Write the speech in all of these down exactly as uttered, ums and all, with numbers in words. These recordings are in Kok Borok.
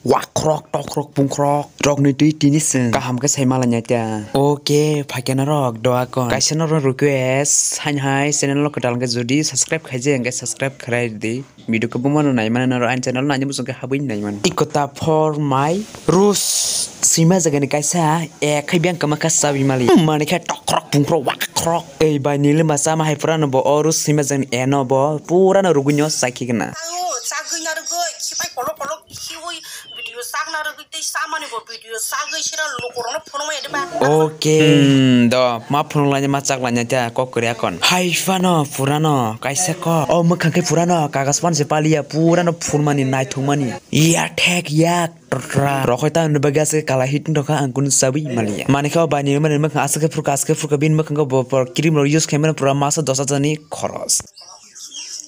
Wakrok, tokrok, pungkrok, rokni twi tini seng. Kaham khe sai malanya ta. Oke, phaikena rok, doa kon. Kaisa norok request, hain hai channel no kwtal khe jodi subscribe khaijak hwnkhe subscribe khlai di. Video khe bumano nai mano norok ani channel no ani muchung khe habwi nai mano. Ikota for my Rus sima jagani kaisa, eh, khai biang kama kha sabi mali. Hmm, mani khe tokrok, pungkrok, wakrok. Ei bai nili masa ma hai pura no bo o Rus sima jagani eno bo pura no rugwi nyo sai khigna. Ayo, chagwi narwgwi, khipai kolok kolok khiwi video chak narwgwi tei chamani bo video chagwi sira lukurokno phunukmaya diba? Oke. Hmm, do, ma phunuk laina ma chak laina ta kok kwrwi akon. Hai phano pura no kaisa kok. O mwkhang khe pura no kagas pan se paliya pura no phunmani naithokmani. Ya thek yak tra. Rokhoi ta no bagwi aswk kala hit wng tongkha ang kunu chabwi maliya. Mani khe o bai ni mani mwkhang aswk khe phurkha aswk khe phurkha bini mwkhang bo por cream rok use khaimani pura masa dos hajar ni khoros.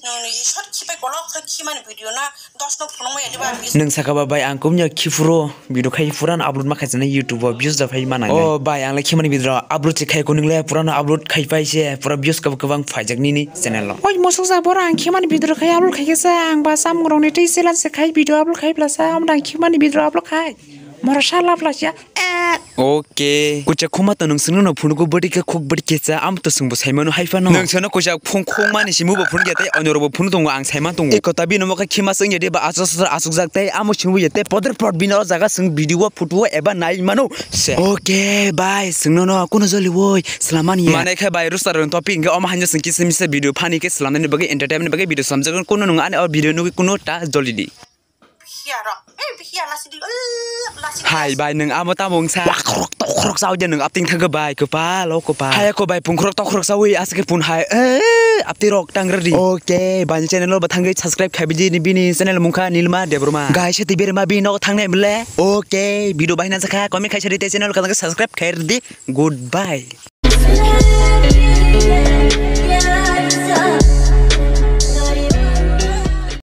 Nini short khipai kolok khai khimani video na dos no phunukmaya diba? Nwng saka ba bai ang kumya khiphuru video khai pura no upload ma khaijana YouTube o views da phai mana. O bai ang le khimani video upload se khai kunung le pura no upload khai pai se pura views kwbang kwbang phaijak nini channel o. Oi mosok ja bora ang khimani video khai upload khai khe sa ang ba samung rok ni tei sela se khai video upload khai pla sa amda ang khimani video upload khai. Moro sala pla sia. Eh. Oke. Kucha khuma to nung singno no phunuk bodi khe khuk bodi khe cha am to singbo saimano hai phano. Nung seno kucha phung khung mani simu bo phunuk ya tei onyo robo phunuk tongo ang saiman tongo. Eko tabi no mokha khima sing ya de ba asok asok asok jak tei amo simu ya tei poder pot bino jaga sing video wa photo wa eba nai mano se. Oke bye singno no kuno joli woi slamani ya. Mane khe bai rusar rong topic hingke omo hanya sing kisa misa video phani khe slamnani bagwi entertainment bagwi video slamjago kuno nung ani o video nugwi kuno ta joli di. Bihiya rok. Eh, bihiya lasi di. Eh, lasi di. Hai, bai, nwng abo tamo wngsa. Wakrok, tokrok, sao de nwng apting thangkhe bai, kwpal, o kwpal. Hai, ko bai, pungkrok, tokrok, sawi, aswk khe pun hai. Eh, apti rok, tang radi. Oke, bai, ni channel o ba thangwi subscribe khai bidi ni bini channel mungkha Nilma Debbarma. Gai se tibir ma bini nogo thangnai mle. Oke, video bai na jakha, comment khai sari te channel ka subscribe khai radi. Goodbye.